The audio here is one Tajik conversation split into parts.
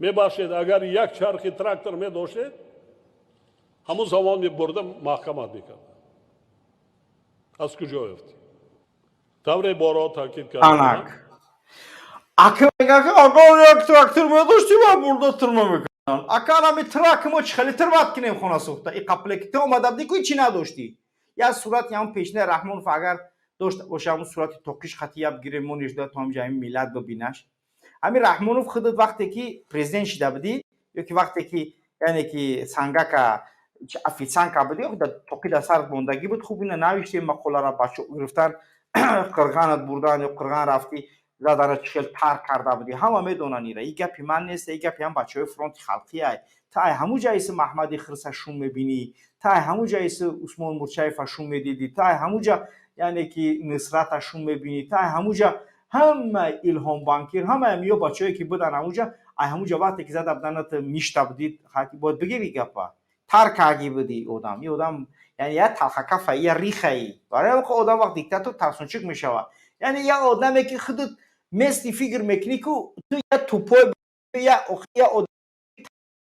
Мебахшед, агар як чархи трактор медоштед, ҳамун замон мебурда маҳкамат мекардам. Аз куҷо ёфтӣ? Тавре борҳо таъкид кардам. Анак ака мега, ки агар як трактор медошти, ма бурда турма мекардам. Ака, ами трак мо чӣ хеле турбат кинем, хона сӯхта и қапле ки ту омада будӣ ку, чӣ надоштӣ? Як сурати ҳам пешина Раҳмонов агар дошта боша, ҳамун сурати тоқиш хати як бигирем, мо нежда то ҳамҷа ҳамин миллат бибинаш. Ҳамин Раҳмонов, худат вақте ки президент шида будӣ ё ки вақте ки, яъне ки сангака официантка будӣ, тоқи дар сарат мондагӣ буд. Хуб, ина навиштем мақолара, бачо гирифтан, қирғанат бурдан ё қирған рафтӣ, задана, чӣ хел тарк карда будӣ, ҳама медонанд ира. И гапи ман нест, и гапи ҳам бачаҳои фронти халқиай. Та ай ҳамун ҷаиси Маҳмади Хирса шум мебинӣ, та ай ҳамун ҷаиси Усмон Мурчаева шум медидӣ, та ай ҳамун ҷа, яъне ки Нусрата шум мебинӣ, та ай ҳамун ҷа ҳама Илҳом Банкир, ҳамаи ё бачаҳое ки будан ҳамунҷа, ай ҳамунҷа вақте ки зада буданат, мишта будӣ, бояд бигири гапа, тарк карди будӣ. Одам, и одам, яъне як талхакафа, я рихаи. Барои одам вақт диктатор тарсончик мешавад. Яъне як одаме ки худат местный фикр мекунӣ, ку ту я тупой, я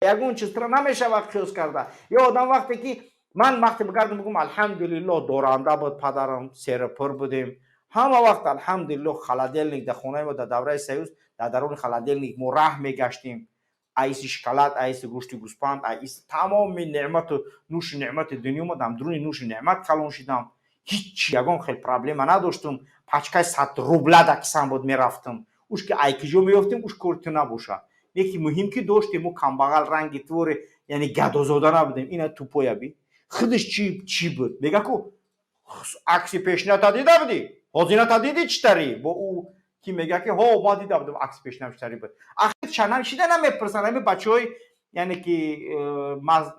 ягон чизтра намешавад қиёс карда. Ё одам вақте ки ман вақте бигардам, бигӯм: «Алҳамдулиллоҳ, доранда буд падарам, серпур будем ҳама вақт, алҳамдулиллоҳ, холодильник дар хонаи мо, дар давраи союз дар даруни холодильник мо раҳ мегаштем, айси шоколад, айси гӯшти гӯспанд, айси тамоми неъмату нӯши неъмати дунё, мо дар дуруни нӯши неъмат калон шидам, ҳичи ягон хел проблема надоштум, пачкаи 100 рубла дар кисам буд, мерафтам, уш ки айкиҷо меёфтем, уш кори ту набошад, леки муҳим ки доштем, мо камбағал ранги творе, яъне гадозода набудем». Ина тупояби худаш чӣ чӣ буд? Мега ку акси пешината дида будӣ, ҳозината дидӣ, чӣ тарӣ? Бо ӯ ки мега ки ҳо, ма дида будам, акси пешинам чӣ тарӣ буд. Ахир чанам шида намепурсанд ҳами бачаҳои, яъне ки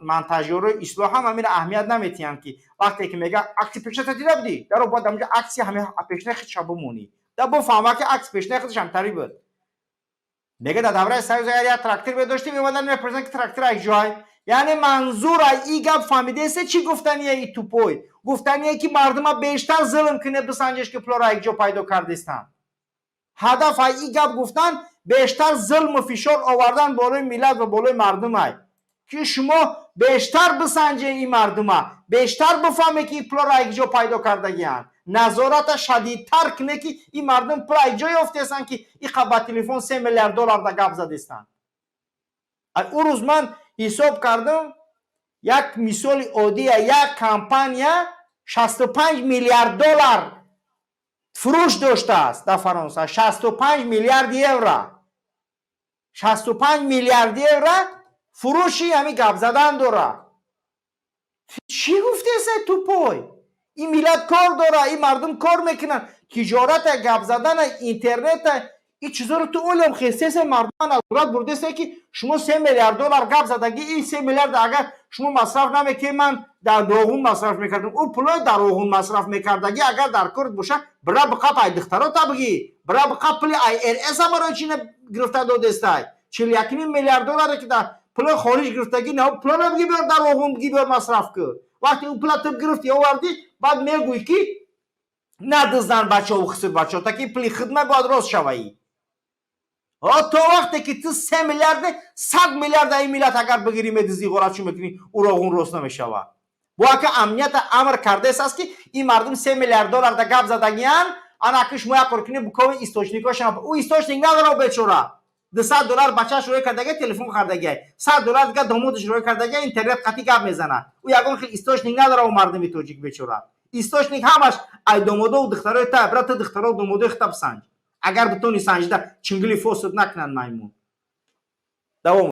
монтажёрои ислоҳ ҳам ҳамина аҳамият наметиҳанд, ки вақте ки мега акси пешината дида будӣ, даро бояд ҳамҷо акси ҳами пешинаи худша бимонӣ, да бифаҳма ки акси пешинаи худаш ҳамтарӣ буд. Мега дар давраи союз агар як трактор медоштем, меомадан мепурсанд ки трактор як ҷой. Яъне манзура и гап фаҳмидаест, чӣ гуфтание? И тупой гуфтание, ки мардума бештар зулм куне, бисанҷеш ки пулоро як ҷо пайдо кардистанд. Ҳадаф ай и гап гуфтан бештар зулму фишор овардан болои миллат ва болои мардумай, ки шумо бештар бисанҷе ин мардума, бештар бифаҳме, ки пулоро як ҷо пайдо кардагианд, назората шадидтар куне, ки ин мардум пул як ҷо ёфтестанд, ки иқа ба телефон 3 миллиард доллар да гап задистанд. Ӯ рӯз ман ҳисоб кардам, як мисоли оддия: як компания 65 миллиард доллар фурӯш доштааст дар Фаронса, 65 миллиард евро, 65 миллиард евро фурӯши ҳами гап задан дора. Чӣ гуфтеса, тупой? Ин миллат кор дора, ин мардум кор мекунанд, тиҷората, гап задана, интернета, ин чизоро ту олям хестеса, мардума назорат бурдеса, ки шумо 3 миллиард доллар гап задагӣ, ин 3 миллиард агар шумо масраф намекунед, ман дар Роғун масраф мекардам. Ӯ пулои дар Роғун масраф мекардагӣ агар дар корт боша, бира биқап ай духтарота бигӣ, бира биқап пули ИРС барои чи гирифта додестай? 41,5 миллиард долларе ки дар пулои хориҷ гирифтагӣ, пулоро бигӣ, биёр дар Роғун, бигӣ, биёр масраф кун. Вақте ӯ пула ту гирифти, овардӣ, баъд мегӯӣ, ки надиздан бачаҳо, хисур бачаҳо, таки пули хидмат бояд рост шаваӣ. То вақте ки ту 3 миллиард, 100 миллиард ин миллат агар бигирӣ, медизӣ, ғорат чун мекунӣ, ӯ Роғун рост намешавад. Бо ака амнията амр кардааст аст, ки ин мардум 3 миллиард доллар да гап задагиян. Ана аки шумо як кор кунед, букови источникошам. Ӯ источник надора, бечора. 200 доллар бачааш рӯй кардага, телефон хардагиай, 100 доллар дига домодаш рӯй кардага, интернет қатӣ гап мезанад. Ӯ ягон хел источник надора, ӯ мардуми тоҷик бечора. Источник ҳамаш ай домодову духтарои та. Бира, ту духтаро, домодои хита бисанҷ, агар битони санҷида, чингили фосуд накунанд маймун. Давом.